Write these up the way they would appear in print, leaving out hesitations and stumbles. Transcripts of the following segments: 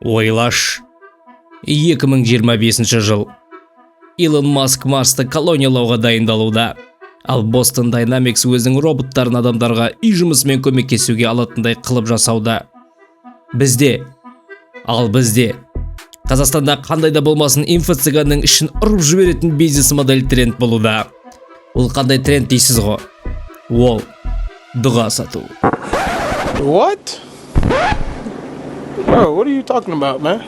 Ойлаш. 2025 жыл. Илон Маск Марсты колониялауға дайындалуда. Ал Boston Dynamics өзінің роботтарын адамдарға үй жұмысымен көмектесуге алатындай қылып жасауда. Бізде, ал бізде Қазақстанда қандай да болмасын инфо-цыганның ішін ұрып жіберетін бизнес модель тренд болуда. Ол қандай тренд дейсіз ғой? Ол дұға сату. What? Bro, what are you talking about, man?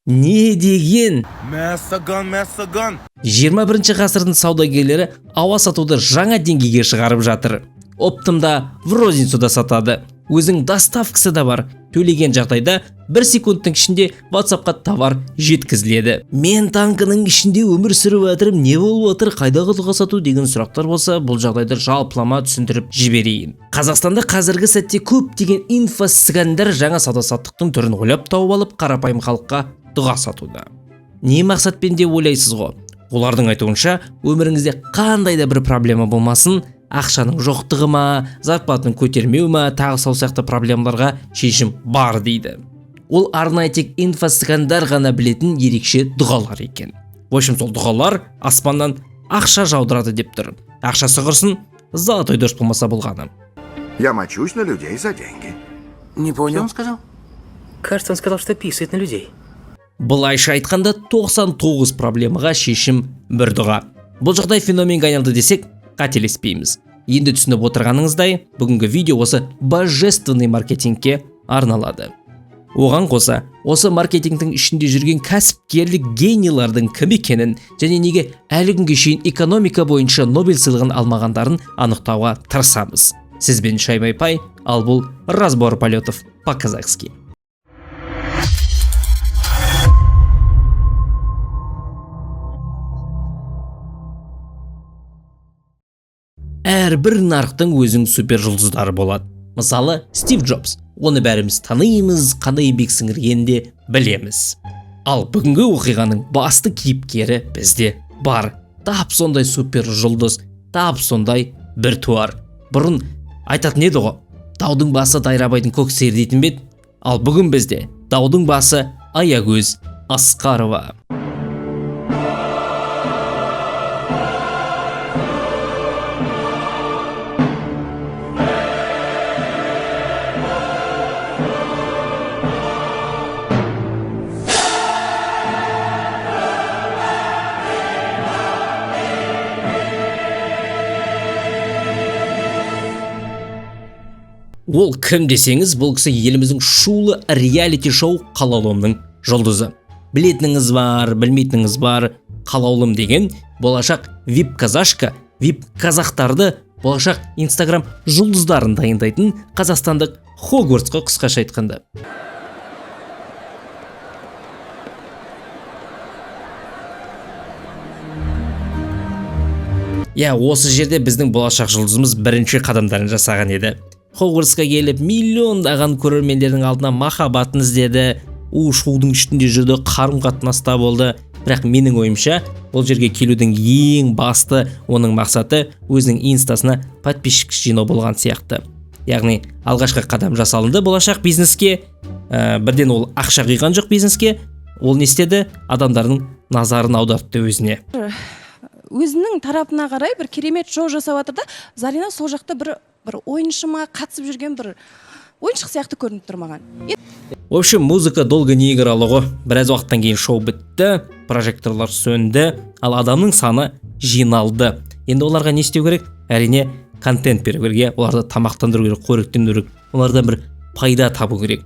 Не деген? Мәссаған, мәссаған. 21 ғасырдың саудагерлері ауа сатуды жаңа деңгейге шығарып жатыр. Оптом да, в розницу да сатады. Өзінің доставкасы да бар. Төлеген жағдайда бір секундтың ішінде WhatsAppқа товар жеткізіледі. Мен танкінің ішінде өмір сүріп жатырмын, не болып отыр, қайдағы дұға сату деген сұрақтар болса, бұл жағдайды жалпылама түсіндіріп жіберейін. Қазақстанда қазіргі сәтте көптеген инфо-цыгандар жаңа сауда-саттықтың түрін ойлап тауып алып, қарапайым халыққа дұға сатуда. Не мақсатпен деп ойлайсыз ғой? Олардың айтуынша, өміріңізде қандай да бір проблема болмасын, ақшаның жоқтығы ма, зарплатаның көтермеу ма, тағы сол сияқты проблемаларға шешім бар дейді. Ол арнайы тек инфо-цыгандар ғана білетін ерекше дұғалар екен. В общем, сол дұғалар аспаннан ақша жаудырады деп тұр. Ақшасы құрсын, золотой дождь болмаса болғаны. Я мочусь на людей за деньги. Не понял. Что он сказал? Кажется, он сказал, что писает на людей. Былайша айтқанда, 99 проблемаға шешім бір дұға. Бұл жағдай феноменге айналды десек, қателеспейміз. Енді түсініп отырғаныңыздай, бүгінгі видео осы божественный маркетингке арналады. Оған қоса, осы маркетингтің ішінде жүрген кәсіпкерлік генийлардың кім екенін және неге әлі күнге шейін экономика бойынша Нобель сыйлығын алмағандарын анықтауға тырысамыз. Сізбен Шаймай Пай, ал бұл разбор полетов по-казахски. Әрбір нарықтың өзінің супер жұлдыздары болады. Мысалы, Стив Джобс. Оны бәріміз танимыз, қандай еңбек сіңіргенін де білеміз. Ал бүгінгі оқиғаның басты кейіпкері бізде бар. Тап сондай супер жұлдыз, тап сондай бір туар. Бұрын айтатын еді ғой, таудың басы Дайрабайдың көк сиыры дейтін бе еді? Ал бүгін бізде таудың басы Аягөз Асқарова. Ол кім десеңіз, бұл кісі еліміздің шулы реалити шоу Қалаулымның жұлдызы. Білетініңіз бар, білмейтініңіз бар, Қалаулым деген болашақ вип казашка, вип казахтарды, болашақ Инстаграм жұлдыздарын дайындайтын қазақстандық Хогвартсқа, қысқаша айтқанда. Иә, осы жерде біздің болашақ жұлдызымыз бірінші қадамдарын жасаған еді. Хогвартсқа келіп, миллиондаған көрермендердің алдына махаббатын іздеді, у шудың үстінде жүрді, қарым қатынаста болды. Бірақ менің ойымша, бұл жерге келудің ең басты оның мақсаты өзінің инстасына подписчик жинау болған сияқты. Яғни алғашқы қадам жасалынды болашақ бизнеске, бірден ол ақша құйған жоқ бизнеске, ол не істеді? Адамдардың назарын аудартты өзіне. Өзінің тарапына қарай бір керемет шоу жасап жатыр да, Зарина сол жақта бір ойыншы ма, қатысып жүрген бір ойыншық сияқты көрініп тұр маған. В общем, музыка долго не играла ғой. Біраз уақыттан кейін шоу бітті, прожекторлар сөнді, ал адамның саны жиналды. Енді оларға не істеу керек? Әрине, контент беру керек, иә? Оларды тамақтандыру керек, қоректендіру керек, олардан бір пайда табу керек.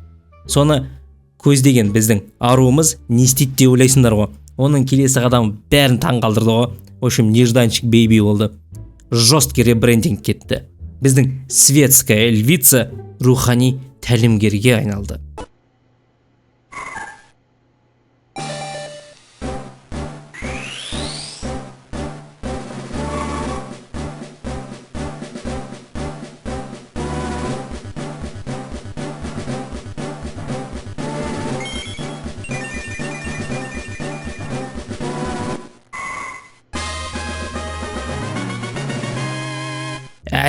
Соны көздеген біздің аруымыз не істейді деп ойлайсыңдар ғой? Оның келесі қадамы бәрін таң қалдырды ғой. В общем, нежданчик бейби болды. Жесткий ребрендинг кетті. Біздің светская львица рухани тәлімгерге айналды.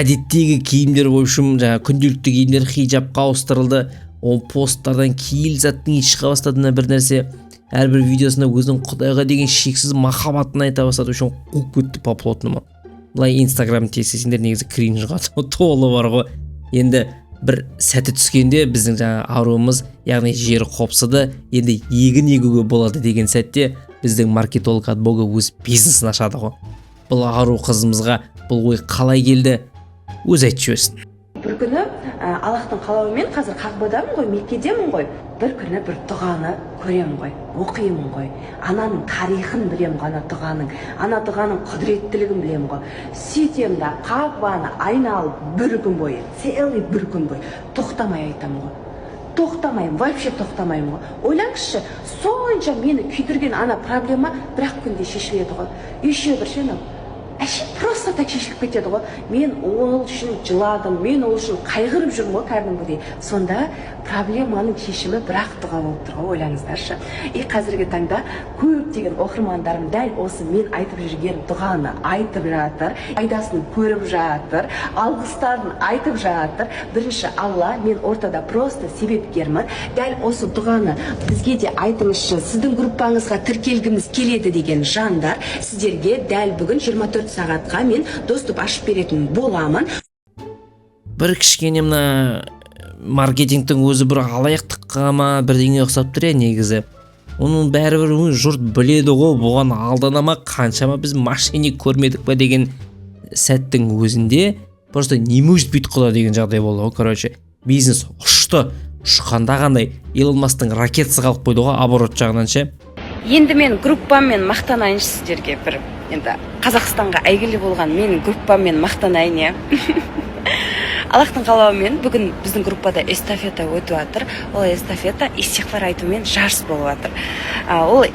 Әдеттегі киімдер, в общем, жаңа күнделікті киімдер хиджабқа ауыстырылды. Ол посттардан киелі заттың иісі шыға бастады мына бір нәрсе. Әрбір видеосында өзінің құдайға деген шексіз махаббатын айта бастады. В общем, қуып кетті по плотному. Былай Инстаграм тексерсеңдер, негізі кринжға толы бар ғой. Енді бір сәті түскенде біздің жаңа аруымыз, яғни жер қопсыды, енді егін егуге болады деген сәтте біздің маркетолог от бога өз бизнесін ашады ғой. Бұл ару қызымызға бұл ой қалай келді, өзі айтып жіберсін. Бір күні Аллахтың қалауымен қазір Қағбадамын ғой, Меккедемін ғой. Бір күні бір дұғаны көремін ғой, оқимын ғой, ананың тарихын білемін ғой, ана дұғаның, ана дұғаның құдіреттілігін білемін ғой. Сөйтемін да, Қағбаны айналып бір күн бойы, целый бір күн бойы тоқтамай айтамын ғой, тоқтамаймын, вообще тоқтамаймын ғой. Ойлаңызшы, сонша мені күйдірген ана проблема бір ақ күнде шешіледі ғой. Еще бір ше, анау әшейін просто так шешіліп кетеді ғой. Мен ол үшін жыладым, мен ол үшін қайғырып жүрмін ғой кәдімгідей. Сонда проблеманың шешімі бір ақ дұға болып тұр ғой, ойлаңыздаршы. И қазіргі таңда көптеген оқырмандарым дәл осы мен айтып жүрген дұғаны айтып жатыр, пайдасын көріп жатыр, алғыстарын айтып жатыр. Бірінші Алла, мен ортада просто себепкермін. Дәл осы дұғаны бізге де айтыңызшы, сіздің группаңызға тіркелгіміз келеді деген жандар, сіздерге дәл бүгін 24 сағатқа мен доступ ашып беретін боламын. Бір кішкене мына маркетингтің өзі бір алаяқтыққа ма бірдеңе ұқсап тұр, иә. Негізі оның бәрібір жұрт біледі ғой, бұған алдана ма, қаншама біз мошенник көрмедік па деген сәттің өзінде просто не может быть құда деген жағдай болды ғой. Короче, бизнес ұшты. Ұшқанда қандай Илон Масктың ракетасы қалып қойды ғой оборот жағынан ше. Енді мен группаммен мақтанайыншы сіздерге. Бір енді Қазақстанға әйгілі болған менің группаммен мақтанайын, иә. Аллахтың қалауымен бүгін біздің группада эстафета өтіп жатыр. Ол эстафета истиғфар айтумен жарыс болып жатыр. Ол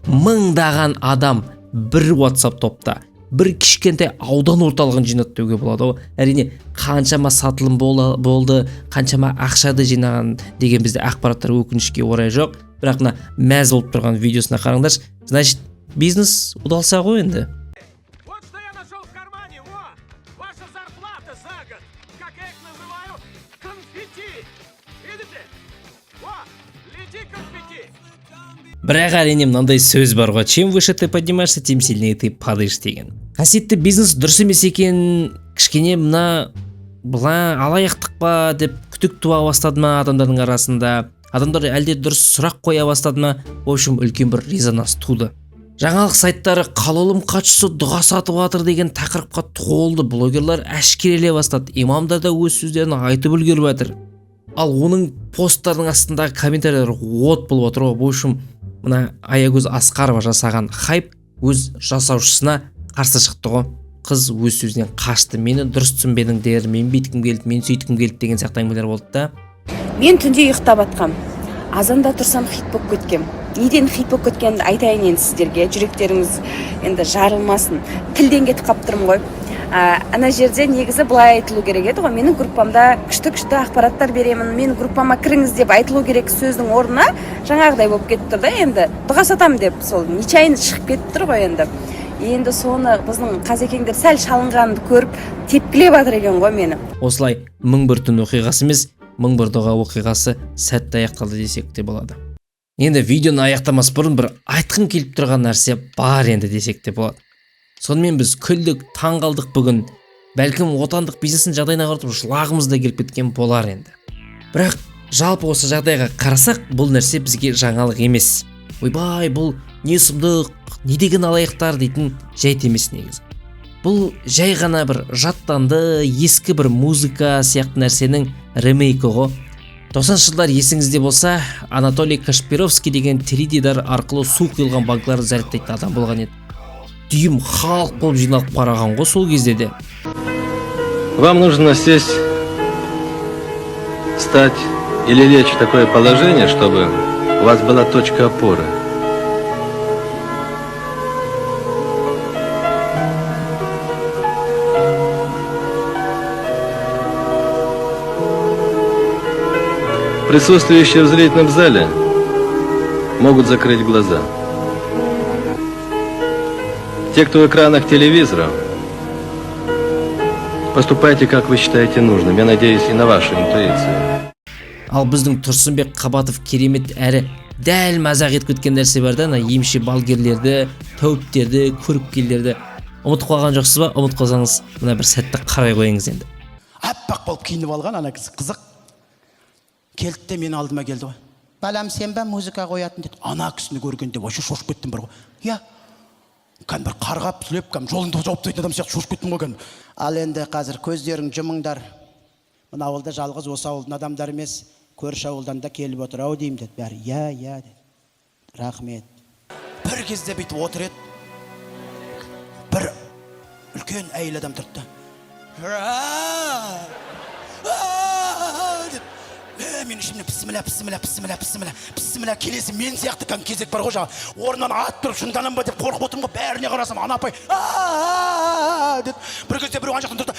Мыңдаған адам бір WhatsApp топта бір кішкентай аудан орталығын жинады деуге болады ғой. Әрине, қаншама сатылым болды, қаншама ақшады жинаған деген бізде ақпараттар өкінішке орай жоқ. Бірақ мына мәз болып тұрған видеосына қараңдаршы, значит, бизнес удался ғой енді. Вот что я нашел в кармане, во! Ваша зарплата за год! Как я их называю? Конфетти! Видите? Во! Лети, конфетти! Бірақ әрине мынандай сөз бар ғой: чем выше ты поднимаешься, тем сильнее ты падаешь деген. Қасиетті бизнес дұрыс емес екен, кішкене мына былай алаяқтық па деп күдік туа бастады ма адамдардың арасында, адамдар әлде дұрыс сұрақ қоя бастады ма, в общем, үлкен бір резонанс туды. Жаңалық сайттары қалаулым хатшысы дұға сатып жатыр деген тақырыпқа толды, блогерлар әшкерелей бастады, имамдар да өз сөздерін айтып үлгеріп жатыр. Ал оның посттардың астындағы комментарийлер от болып отыр ғой. В общем, мына Аягөз Асқарова жасаған хайп өз жасаушысына қарсы шықты ғой. Қыз өз сөзінен қашты: мені дұрыс түсінбедіңдер, мен бүйткім келді, мен сөйткім келді деген сияқты әңгімелер болды да. Мен түнде ұйықтап атқам, азанда тұрсам, хит болып кеткем. Неден хит болып кеткенімді айтайын енді сіздерге, жүректеріңіз енді жарылмасын. Тілден кетіп қалып тұрмын ғой. Ана жерде негізі былай айтылу керек еді ғой: менің группамда күшті күшті ақпараттар беремін, менің группама кіріңіз деп айтылу керек сөздің орнына жаңағыдай болып кетіп тұр да. Енді дұға сатамын деп сол нечаянно шығып кетіп тұр ғой. Енді соны біздің қазекеңдер сәл шалынғанымды көріп, тепкілеп жатыр екен ғой мені. Осылай мың бір түн оқиғасы емес, мың бір дұға оқиғасы сәтті аяқталды десек те болады. Енді видеоны аяқтамас бұрын бір айтқым келіп тұрған нәрсе бар енді десек те болады. Сонымен, біз күлдік, таң қалдық бүгін, бәлкім, отандық бизнестің жағдайына қаратып жылағымыз да келіп кеткен болар енді. Бірақ жалпы осы жағдайға қарасақ, бұл нәрсе бізге жаңалық емес. Ойбай, бұл не сұмдық, не деген алаяқтар дейтін жайт емес. Негізі бұл жай ғана бір жаттанды ескі бір музыка сияқты нәрсенің ремейкі ғой. 90 жылдар есіңізде болса, Анатолий Кашпировский деген теледидар арқылы су құйылған банкаларды зарядтайтын адам болған еді. Дүйім халық болып жиналып қараған ғой сол кезде де. Вам нужно сесть, встать или лечь в такое положение, чтобы у вас была точка опоры. Присутствующие в зрительном зале могут закрыть глаза. Те, кто в экранах телевизоров, поступайте, как вы считаете нужным. Я надеюсь и на вашу интуицию. Ал біздің Тұрсынбек Қабатов керемет әрі дәл мазақ етіп кеткен нәрсе бар да, ана емші балгерлерді, тәуіптерді, көріпкелдерді ұмытып қалған жоқсыз ба? Ұмытып қалсаңыз, мына бір сәтті қарай қойыңыз енді. Аппақ болып киініп алған ана кісі, қызық келді де, менің алдыма келді ғой. «Балам, сен ба музыка қоятын?» – деді. Ана кісіні көргенде вообще шошып кеттім бір ғой, иә, кәдімгі бір қарғап сілеп, кәдімгі жолыңды жауып тастайтын адам сияқты шошып кеттім ғой кәдімгі. Ал енді қазір көздерің жұмыңдар. Мына ауылда жалғыз осы ауылдың адамдары емес, көрші ауылдан да келіп отыр ау деймін, деді. Бәрі «Иә, иә», – деді. Рахмет. Бір кезде бүйтіп отыр еді, бір үлкен әйел адам тұрды да, «Аа! Аа!» деп. Е, мен ішімнен: «Пісміллә, пісміллә, пісміллә, пісміллә, пісміллә, келесі мен сияқты кәдімгі кезек бар ғой жаңағы, орнынан атып тұрып жынданамын ба?» – деп қорқып отырмын ғой. Бәріне қарасам, ана апай «Аа!» деді. Бір кезде біреу ана жақтан тұрды,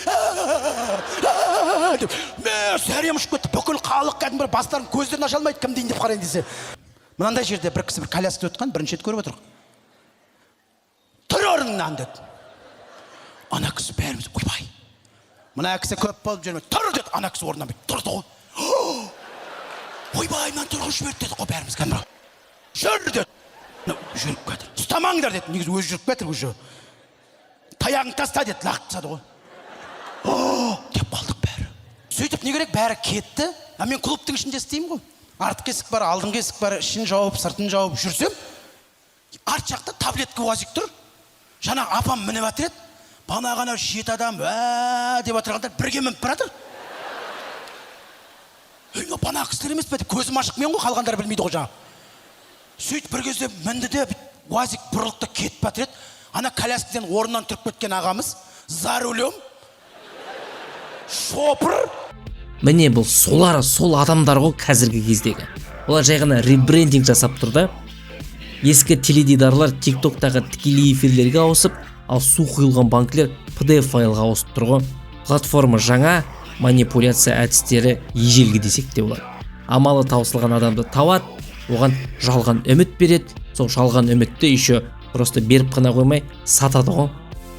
«Аа!» деп. Мә, зәрем ұшып кетті. Бүкіл халық кәдімгі бір бастарын, көздерін аша алмайды, кім дейін деп қарайын десе. Мынандай жерде бір кісі бір коляскада отқан, бірінші рет көріп отырмық. «Тұр орныңнан!» – деді ана кісі. Бәріміз: «Ойбай, мына кісі көп болып жүрме, тұр!» – деді. Ана кісі орнынан бүйтіп тұрды ғой. «Ойбай, мынаны тұрғызып жіберді», – дедік қой бәріміз кәдімгі. «Жүр!» – деді. Мынау жүріп келатыр. «Ұстамаңдар!» – деді. Негізі өзі жүріп келатыр уже. «Таяғыңды таста!» – деді. Лақтырып тастады ғой. «О!» – деп қалдық бәрі. Сөйтіп не керек, бәрі кетті. А мен клубтың ішінде істеймін ғой, артқы есік бар, алдыңғы есік бар, ішін жауып, сыртын жауып жүрсем, арт жақта таблетка УАЗик тұр. Жаңа апам мініп жатыр еді. Бағана ғана жеті адам «Ә» деп отырғандар бірге мініп бара жатыр. «Ей, мынау бана кісілер емес пе?» – деп көзім ашық мен ғой, қалғандары білмейді ғой жаңағы. Сөйтіп бір кезде мінді де, бүйтіп УАЗик бұрылды да кетіп жатыр еді. Ана коляскадан орнынан тұрып кеткен ағамыз за рулем, шопыр. Міне, бұл солар, сол адамдар ғой қазіргі кездегі. Олар жай ғана ребрендинг жасап тұр да. Ескі теледидарлар ТикТоктағы тікелей эфирлерге ауысып, ал су құйылған банкілер PDF файлға ауысып тұр ғой. Платформа жаңа, манипуляция әдістері ежелгі десек те болады. Амалы таусылған адамды табады, оған жалған үміт береді. Сол жалған үмітті еще просто беріп қана қоймай, сатады ғой.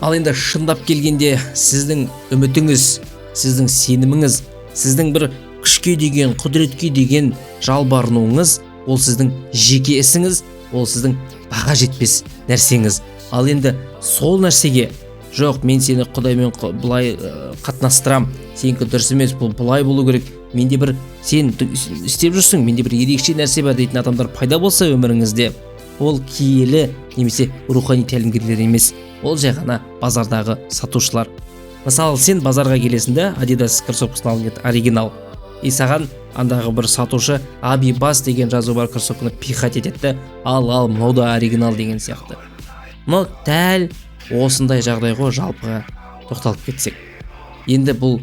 Ал енді шындап келгенде, сіздің үмітіңіз, сіздің сеніміңіз, сіздің бір күшке деген, құдіретке деген жалбарынуыңыз – ол сіздің жеке ісіңіз, ол сіздің баға жетпес нәрсеңіз. Ал енді сол нәрсеге: «Жоқ, мен сені құдаймен былай қатынастырам, сенікі дұрыс емес, бұл былай болу керек, менде бір, сен істеп жүрсің, менде бір ерекше нәрсе бар», – дейтін адамдар пайда болса өміріңізде, ол киелі немесе рухани тәлімгерлер емес, ол жай ғана базардағы сатушылар. Мысалы, сен базарға келесің да, Адидас кроссовкасын алғың келеді, оригинал, и саған андағы бір сатушы Абибас деген жазу бар кроссовканы пихать етеді да: «Ал, ал, мынау да оригинал», – деген сияқты. Мынау дәл осындай жағдай ғой. Жалпыға тоқталып кетсек енді, бұл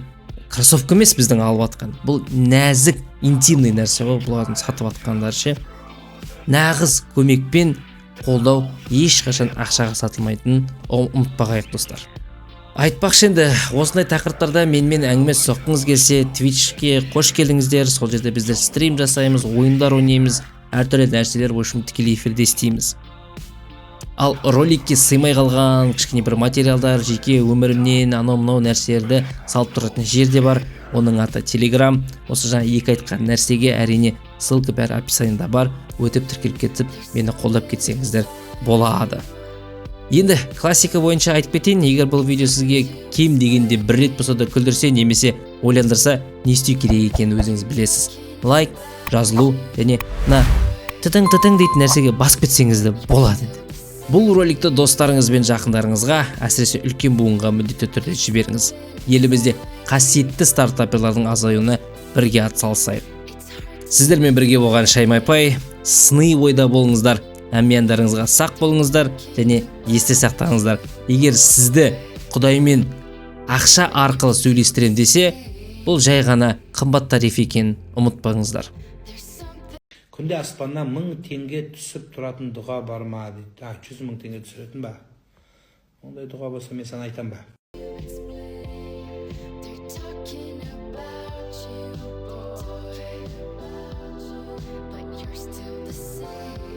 кроссовка емес біздің алып жатқан, бұл нәзік интимный нәрсе ғой бұлардың сатып жатқандары ше. Нағыз көмек пен қолдау ешқашан ақшаға сатылмайтынын ұмытпағайық, достар. Айтпақшы, енді осындай тақырыптарда менімен әңгіме соққыңыз келсе, Твичке қош келдіңіздер. Сол жерде біздер стрим жасаймыз, ойындар ойнаймыз, әртүрлі нәрселер, в общем, тікелей эфирде істейміз. Ал роликке сыймай қалған кішкене бір материалдар, жеке өмірімнен анау мынау нәрселерді салып тұратын жер де бар, оның аты Телеграм. Осы жаңа екі айтқан нәрсеге, әрине, ссылка бәрі описаниеда бар, өтіп, тіркеліп кетіп, мені қолдап кетсеңіздер болады. Енді классика бойынша айтып кетейін: егер бұл видео сізге кем дегенде бір рет болса да күлдірсе немесе ойландырса, не істеу керек екенін өзіңіз білесіз: лайк, жазылу және мына тытың тытың дейтін нәрсеге басып кетсеңіз де болады. Енді бұл роликті достарыңыз бен жақындарыңызға, әсіресе үлкен буынға міндетті түрде жіберіңіз. Елімізде қасиетті стартаперлардың азаюына бірге атсалысайық. Сіздермен бірге болған Шаймайпай. Сыни ойда болыңыздар, әмияндарыңызға сақ болыңыздар және есте сақтаңыздар: егер сізді құдаймен ақша арқылы сөйлестірем десе, бұл жай ғана қымбат тариф екенін ұмытпаңыздар. Күнде аспаннан 1000 теңге түсіп тұратын дұға бар ма дейді. А, 100 000 теңге түсіретін ба? Ондай дұға болса, мен саған айтамын ба? They're talking about you, boy, but you're still the same.